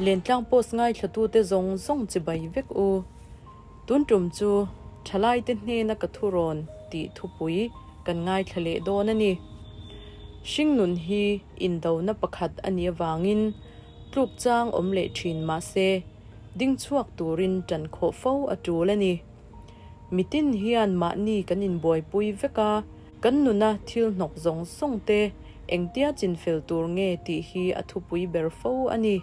Lentlang post ngaithlatute zawng zawng chibai vek u. Tun tum chu thalaite hnena ka thurawn tih thupui kan ngaithla leh dawn a ni. Hringnun hi indona pakhat a nih avangin tluk chang awm leh thin mahse ding chhuak turin tan khawh fo a tul a ni. Mitin hian mahni kan inbuaipui vek a, kan nuna thil hnawk zawng zawng te engtia chinfel tur nge tih hi a thupui ber fo a ni.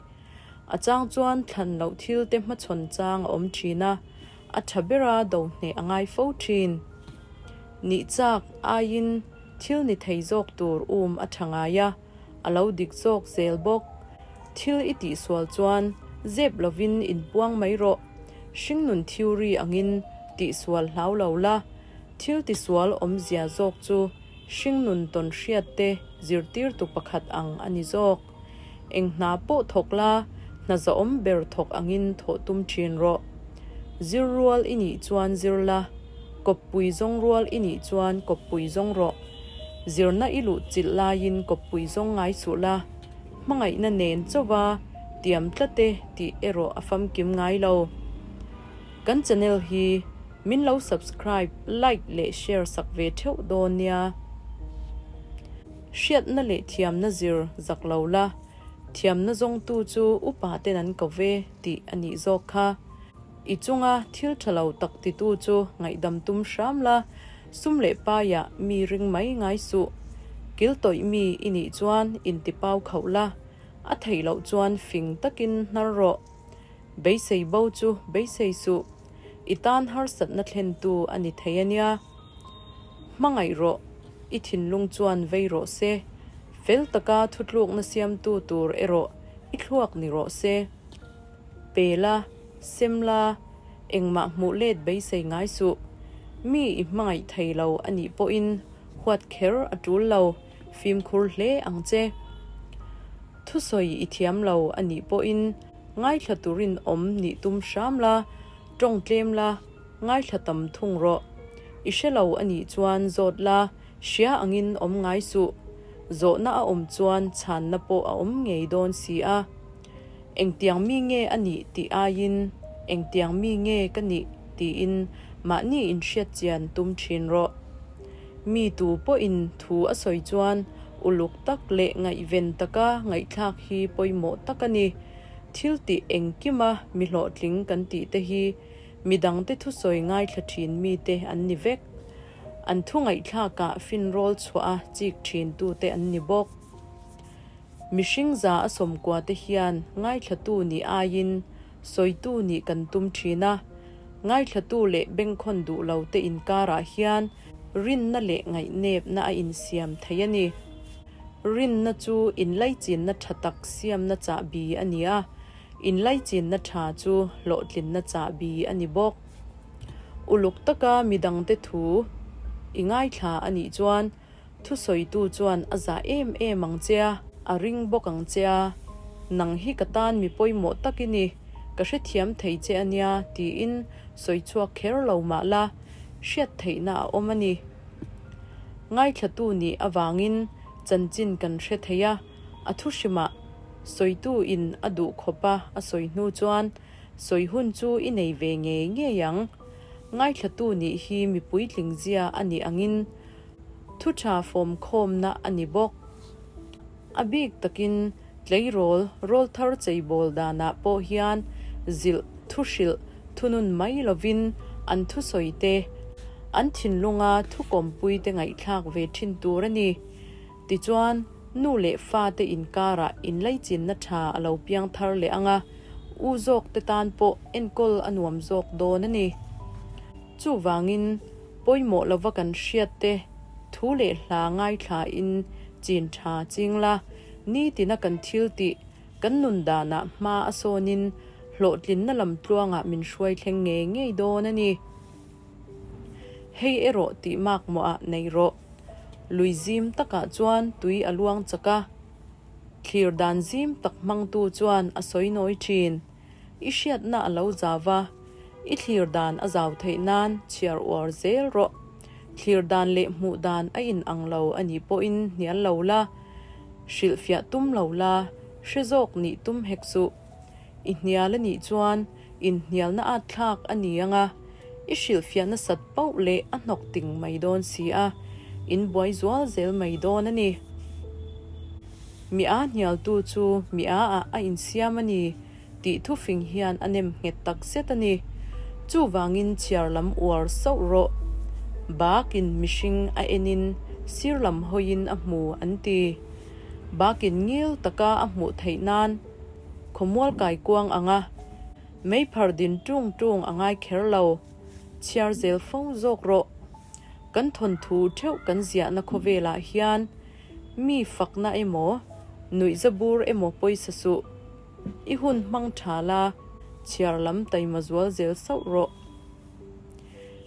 A chang chuan thlan loh thil te hmachhawn chang a awm thin a, a tha bera do hneh a ngai fo thin. Nih chak aiin thil ni thei zawk tur um a tha ngai a, a lo dik zawk zel bawk. Thil i tihsual chuan zep lovin inpuang mai rawh. Hringnun theory angin tihsual hlau lo la, thil tisual awmzia zawk chu hringnun tawnhriat te zirtirtu pakhat ang a ni zawk. Eng hna pawh thawk la, hna zahawm ber thawk angin thawh tum thin rawh. Zir rual i nih chuan zir la, kawppui zawng rual i nih chuan kawppui zawng rawh. Zirna i luh chilh laiin kawppui zawng ngai suh la, hmangaihna nen chauha tiam tlat e tih erawh a famkim ngai lo. Kan channel hi min lo subscribe, like leh share sak ve theuh dawn nia. Hriatna leh thiamna zir zak lo la, thiamna zawngtu chu upa ten an ko ve tih a nih zawk kha. I chunga thil tha lo tak titu chu ngaihdam tum hram la, sum leh paiah mi ring mai ngai suh. Kil tawih mi i nih chuan intipau khauh la, a theih loh chuan fing takin hnar rawh. Beisei bo chu beisei suh, i tan harsatna thlentu a ni thei a nia. Hmangaih rawh, i thinlung chuan vei rawh se, fel taka thutlukna siamtu tur erawh i thluak ni rawh se. Pe la, sem la, engmah hmuh let beisei ngai suh. Mi i hmangaih thei lo a nih pawhin huat kher a tul lo, fimkhur hle ang che. Thusawi i thiam lo a nih pawhin ngaithla turin awm nih tum hram la, tawng tlem la, ngaithla tam thung rawh. I hre lo a nih chuan zawt la, hria angin awm ngai suh. Zawhna a awm chuan chhanna pawh a awm ngei dawn si a. Engtiang mi nge a nih tih aiin engtiang mi nge ka nih tiin mahni inhriat chian tum thin rawh. Mi tu pawhin thu a sawi chuan uluk tak leh ngaihven taka ngaihthlak hi pawimawh tak a ni. Thil tih engkima mi hlawhtling kan tih te hi midangte thusawi ngaithla thin mite an ni vek. An thu ngaihthlakah finrawl chhuah a chik thin tute an ni bawk. Mihring za a sawmkua te hian ngaithlatu nih aiin sawitu nih kan tum thin a. Ngaithlatu leh bengkhawn duh lo te inkarah hian rinna leh ngaihnepna a insiam thei a ni. Rinna chu inlaichinna tha tak siamna chahbi a ni a, inlaichinna tha chu hlawhtlinna chahbi a ni bawk. Uluk taka midangte thu i ngaithla a nih chuan Thusawitu chuan a zah em em ang che a, a ring bawk ang che a, Nang hi ka tan mi pawimawh tak i ni, ka hrethiam thei che a nia, tiin sawi chhuak kher lo mah la, hriat theihna a awm a ni. Ngaithlatu nih avangin chanchin kan hre thei a, a thuhrimah sawitu in a duh khawp a a sawi hnu chuan sawi hun chu i nei ve ngei ngei ang. Ngaithlatu nih hi mi puitling zia a nih angin Thu tha fawm khawmna a ni bawk. A bik takin tleirawl rawl thar cheibawl danah pawh hian zilh thu hrilh thunun mai lovin an thusawi te, an thinlunga thu kawmpui te ngaihthlak ve thin tur a ni. Tichuan, nu leh fa te inkarah inlaichinna tha a lo piang thar leh ang a, u zawk te tan pawh enkawl a nuam zawk dawn a ni. Chuvangin, Pawimawh lova kan hriat te thu leh hla ngaithla in chin tha ching la, nitina kan thil tih kan nun danah hma a sawn in Hlawhtlinna lam tluangah min hruai thleng ngei ngei dawn a ni. Hei erawh tih makmawhah nei rawh. Lui zim takah chuan tui a luang chak a. Thlir dan zim tak hmangtu chuan a sawi nawi thin. I hriatna a lo zau va, i thlir dan a zau theih nan chhiar uar zel rawh. Thlir dan leh hmuh dan a inang lo a nih pawhin hnial lo la, hrilhfiah tum lo la, hre zawk nih tum hek suh. I hnial a nih chuan inhnialna at thlak a ni ang a, i hrilhfiah nasat pauh leh a hnawk ting mai dawn si a, in buai zual zel mai dawn a ni. Mi a hnialtu chu mi a ah a insiam a ni tih thufing hian a nem nghet tak zet a ni. Chuvangin chhiar lam uar sauh rawh. Bakin mihring a enin sir lam hawiin a hmu an ti. Bakin ngil taka a hmuh theih nan Khawmual kai kuang ang a, mei phar din tung tung a ngai kher lo. Chhiar zel fo zawk rawh. Kan thawnthu theuh kan ziahna khawvelah hian mi fakna emaw, nuihza bur emaw pawisa suh. I hun hmang tha la, chhiar lam taima zual zel sauh rawh.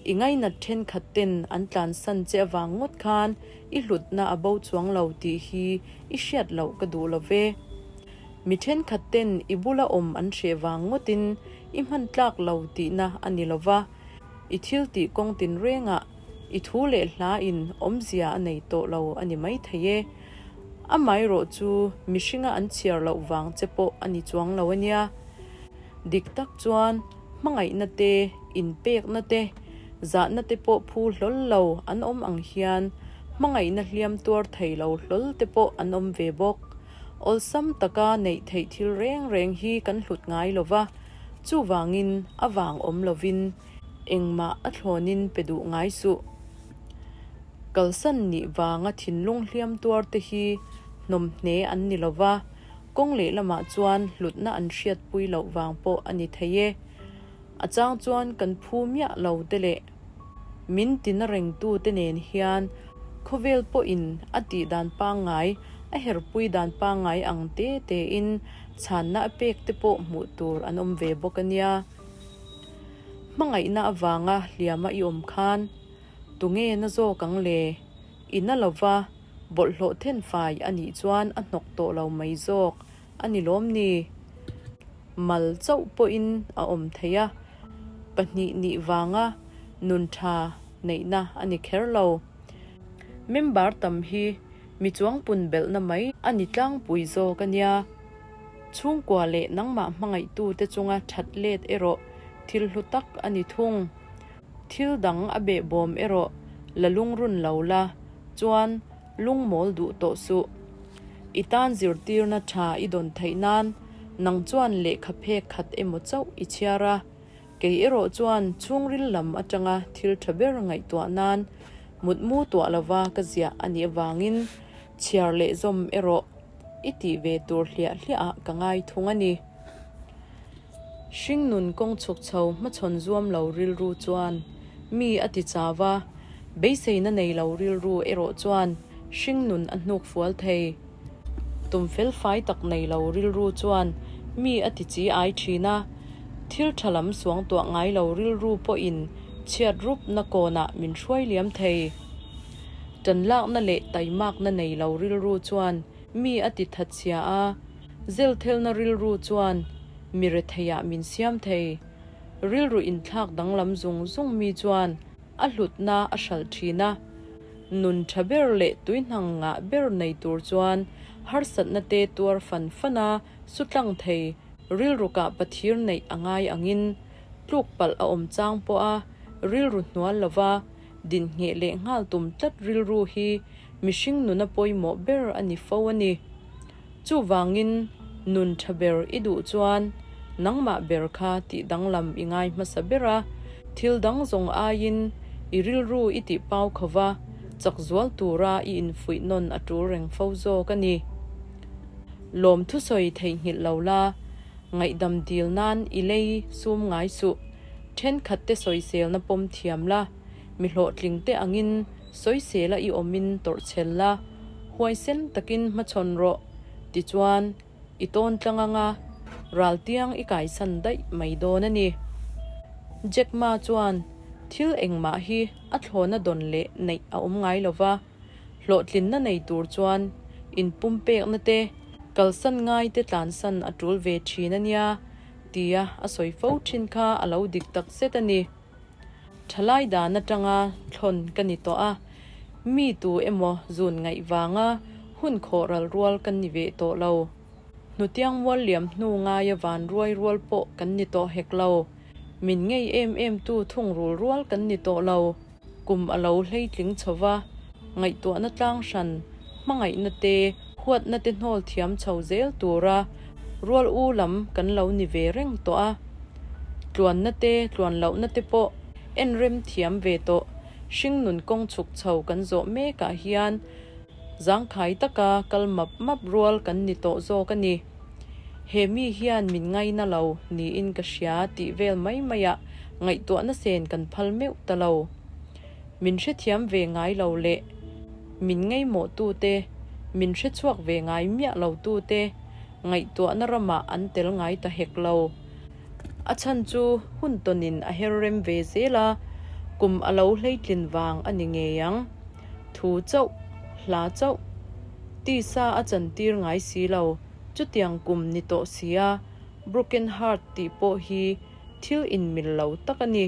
I ngainat thenkhat ten an tlansan che avang ngawt khan i hlutna a bo chuang lo tih hi i hriat loh ka duh lo ve. Mi thenkhat ten i bula awm an hreh vang ngawtin i hman tlak lo tihna a ni lo va, i thil tih kawng tinrengah i thu leh hla in awmzia a nei tawh lo a ni maithei e. Amaherawh chu mihringa an chhiar loh vang che pawh a ni chuang lo a nia. Dik tak chuan hmangaihna te, inpekna te, zahna te pawh phu hlawl lo an awm ang hian hmangaihna hliam tuar thei lo hlawl te pawh an awm ve bawk. Awlsam taka neih theih thil reng reng hi kan hlut ngai lo va, chuvangin a vang awm lovin engmah a thlawnin pe duh ngai suh. Kalsan nih vanga thinlung hliam tuar te hi hnawmhne an ni lo va, Kawng lehlamah chuan hlutna an hriatpui loh vang pawh a ni thei e. A chang chuan kan phu miah lo te leh min tina rengtute nen hian khawvel pawhin a tih dan pangngai, a herpui dan pangngai ang te tein chhanna a pek te pawh hmuh tur an awm ve bawk a nia. Hmangaihna avanga hliama i awm khan tunge na zawk ang le? I na lova Bawlhhlawh then fai a nih chuan a hnawk tawh lo mai zawk a ni lawm ni? Mal chauh pawhin a awm thei a, pahnih nih vanga nun tha neihna a ni kher lo. Member tam hi mi chuangpun belhna mai a ni tlangpui zawk a nia. Chhungkua leh nangmah hmangaihtute chunga that let erawh thil hlu tak a ni thung. Thil dang a behbawm erawh la lungrun lo la. Chuan lungmawl duh tawh suh. I tan zirtirna tha i dawn theih nan nang chuan lehkha phek khat emaw chauh i chhiar a. Kei erawh chuan chhungril lam atanga thil tha ber ngaihtuah nan mutmu tuah lova ka ziah a nih avangin chhiar leh zawm erawh i tih ve tur hliah hliah ah ka ngai thung a ni. Hringnun kawng chhuk chho hmachhawn zuam lo rilru chuan mi a ti chau a, beiseina nei lo rilru erawh chuan hringnun a hnuk fual thei. Tum fel fai tak nei lo rilru chuan mi a ti chi ai thin a, thil tha lam suangtuah ngai lo rilru pawhin chhiat rupna kawnah min hruai liam thei. Tanlakna leh taimakna nei lo rilru chuan mi a ti thatchhia a, Zelthelna rilru chuan mi retheiah min siam thei. Rilru inthlak danglam zung zung mi chuan a hlutna a hralh thin a. Nun tha ber leh tuihnang ngah ber nei tur chuan harsatna te tuar fan fan a sutlang thei. Rilru kah pathir neih a ngai angin tluk palh a awm chang pawh a rilru hnual lova dinhngheh leh nghal tum tlat rilru hi mihring nuna pawimawh ber a ni fo a ni. Chuvangin, nun tha ber i duh chuan nangmah ber kha tih danglam i ngai hmasa ber a, thil dang zawng aiin i rilru i tih pau kho va, chak zual tura i infuih nawn a tul reng fo zawk a ni. Lawm thusawi theihnghilh lo la, ngaihdam dil nan i lei sum ngai suh, thenkhat te sawiselna pawm thiam la, mi hlawhtling te angin sawisela i awmin tawrhchhel la, huaisen takin hmachhawn rawh, tichuan i tawn tlang anga. Raltiang i kaisan daih mai dawn a ni. Jack Ma chuan thil engmah hi a thlawna dawn leh neih a awm ngai lo va, hlawhtlinna nei tur chuan inpumpekna te, kalsan ngai te tlansan a tul ve thin a nia tia a sawi fo thin kha a lo dik tak zet a ni. Thalai dan atanga thlawn ka ni tawh a, mi tu emaw zun ngaih vanga hun khawh ral rual kan ni ve tawh lo. Hnutiang mual liam hnu ngaia van ruai rual pawh kan ni tawh hek lo. Min ngei em em tu thungrul rual kan ni tawh lo. Kum a lo hleitling chho va, ngaihtuahna tlang hran, hmangaihna te, huatna te hnawl thiam chho zel tura rual u lam kan lo ni ve reng tawh a. Tluanna te, tluan lohna te pawh en rem thiam ve tawh. Hringnun kawng chhuk chho kan zawh mekah hian zangkhai taka kal map map rual kan ni tawh zawk a ni. He mi hian min ngaina lo niin ka hria tih vel mai maiah ngaihtuahna sen kan phal meuh ta lo. Min hrethiam ve ngai lo leh min ngaimawhtute, min hrechhuak ve ngai miah lotute ngaihtuahna ramah an tel ngai ta hek lo. A chhan chu hun tawnin a her rem ve zel a, kum a lo hleitlin vang a ni ngei ang. Thu chauh, hla chauh, tisa a chantir ngai si lo, chutiang kum ni tawh sia, broken heart tih pawh hi thil inmil lo tak a ni.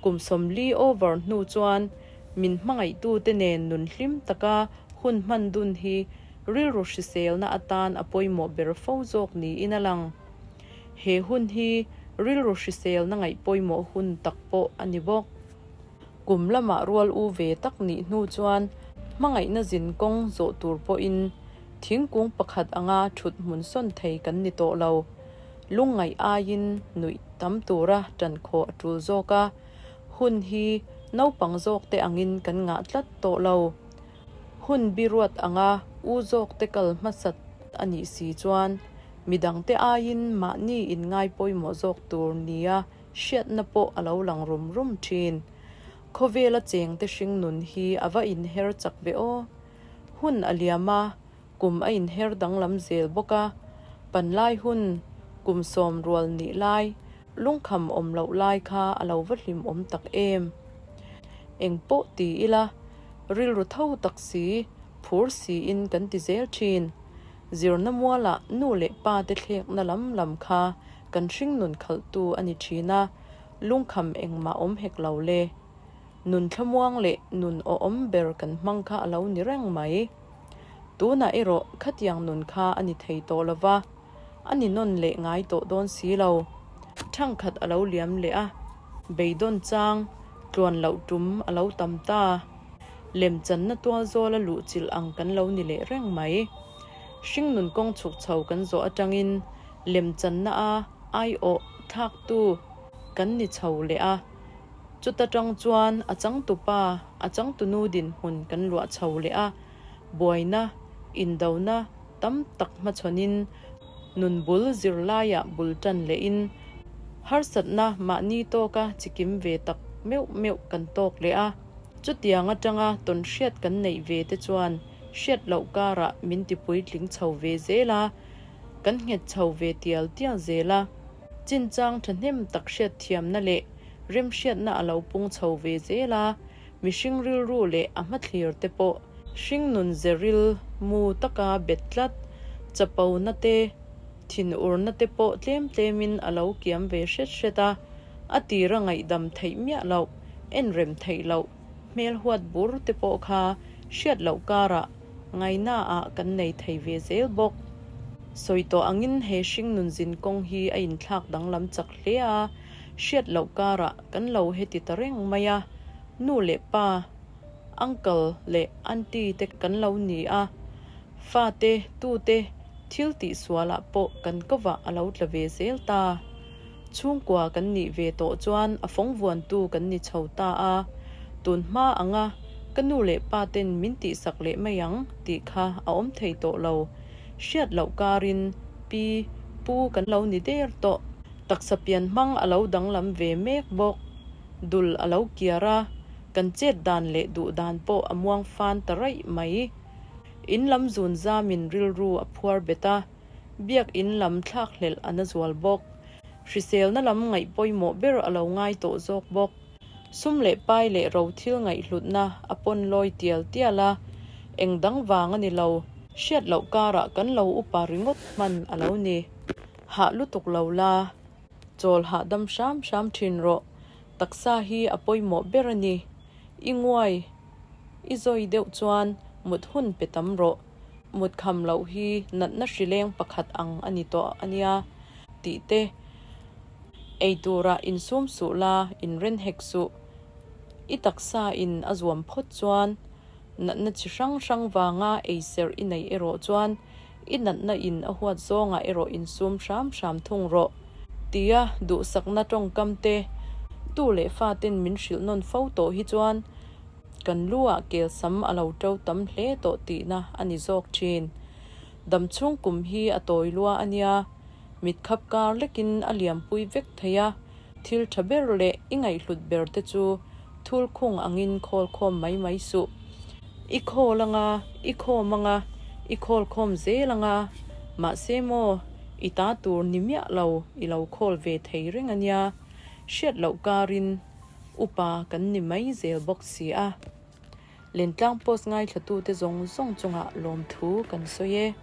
Kum 40 over hnu chuan min hmangaihtute nen nun hlim taka hun hman dun hi rilru hriselna atan a pawimawh ber fo zawk niin a lang. He hun hi rilru hriselna ngaih pawimawh hun tak pawh a ni bawk. Kum lamah rual u ve tak nih hnu chuan hmangaihna zin kawng zawh tur pawhin thingkung pakhat anga thut hmun sawn thei kan ni tawh lo. Lungngaih aiin nuih tam tura tan khawh a tul zawk a, hun hi naupang zawk te angin kan ngah tlat tawh lo. Hun biruat anga u zawk te kal hmasat a nih si chuan midangte aiin mahni inngai pawimawh zawk tur nia hriatna pawh a lo lang rum rum thin. Khawvela chengte hringnun hi a va inher chak ve aw. Hun a liam a, kum a inher danglam zel bawk a. Panlai hun, kum sawm rual nih lai, lungkham awm loh lai kha a lo va hlim awm tak em. Eng pawh ti ila, rilru tho tak si, phur siin kan ti zel thin. Zirna mualah nu leh pa te thlekna lam lam kha kan hringnun khalhtu a ni thin a, lungkham engmah awm hek lo le. Nun thlamuang leh nun awhawm ber kan hmang kha a lo ni reng mai. Tunah erawh khatiang nun kha a ni thei tawh lo va, a ni nawn leh ngai tawh dawn si lo. Thangkhat a lo liam leh a, beidawn chang tluan loh tum a lo tam ta. Lemchanna tual zawla luhchilh ang kan lo ni leh reng mai. Hringnun kawng chhuk chho kan zawh atangin lemchanna a aiawh thlaktu kan ni chho leh a, chuta tang chuan a changtupa, a changtunu dinhmun kan luah chho leh a, buaina, indona tam tak hmachhawnin nun bul zirlaiah bul tan lehin harsatna mahni tawka chikim ve tak meuh meuh kan tawk leh a, chutiang atanga tawnhriat kan neih ve te chuan hriat loh karah min ti puitling chho ve zel a, kan nghet chho ve tial tial zel a. Chinchang thahnem tak hriatthiamna leh remhriatna a lo pung chho ve zel a, mihring rilru leh a hmathlir te pawh hringnun zeril mu taka bet tlat, chapona te, thinurna te pawh tlem tlemin a lo kiam ve hret hret a, a tira ngaihdam theih miah loh, enrem theih loh, hmel huat bur te pawh kha hriat loh karah ngaina ah kan nei thei ve zel bawk. Sawi tawh angin he hringnun zin kawng hi a inthlak danglam chak hle a, hriat loh karah kan lo heti ta reng mai a, nu leh pa, uncle leh auntie te kan lo ni a, fate, tute thil tih sualah pawh kan kovah a lo tla ve zel ta. Chhungkua kan nih ve tawh chuan a fawng vuantu kan ni chho ta a, tun hma anga ka nu leh pa ten min tihsak leh mai ang tih kha a awm thei tawh lo. Hriat loh karin pi, pu kan lo ni der tawh. Taksa pian hmang a lo danglam ve mek bawk. Dul a lo kiar a, kan chet dan leh duh dan pawh a muang fan ta raih mai. In lam zun zamin rilru a phuar bet a. Biak in lam thlakhlelh a na zual bawk. Hriselna lam ngaih pawimawh ber a lo ngai tawh zawk bawk. Sum leh pai leh ro thil ngaihhlutna a pawn lawi tial tial a, eng dang vang a ni lo, hriat loh karah kan lo upa ringawt hman a lo ni. Hah lutuk lo la, chawl hahdam hram hram thin rawh, taksa hi a pawimawh ber a ni. I nguai, i zawi deuh chuan mut hun pe tam rawh. Mut kham loh hi natna hrileng pakhat ang a ni tawh a nia tih te, ei turah insum suh la, inren hek suh. I taksa in a zuam phawt chuan natna chi hrang hrang vanga ei serh i neih erawh chuan i natna in a huat zawngah erawh insum hram hram thung rawh tia duhsakna tawngkam te tu leh faten min hrilh nawn fo tawh hi chuan Kan lu ah kel sam a lo to tam hle tawh tihna a ni zawk thin. Dam chhung kum hi a tawi lua a nia, mit khap kar lekin a liampui vek thei a, thil tha ber leh i ngaihhlut ber te chu thul khung angin khawl khawm mai mai suh. I khawl anga, i khawm anga, i khawl khawm zel anga, mahse maw, i ta tur ni miah lo i lo khawl ve thei reng a nia, hriat loh karin Upa kan ni mai zel bawk si a. Lentlang post ngaithlatute zawng zawng chungah lawmthu kan sawi e.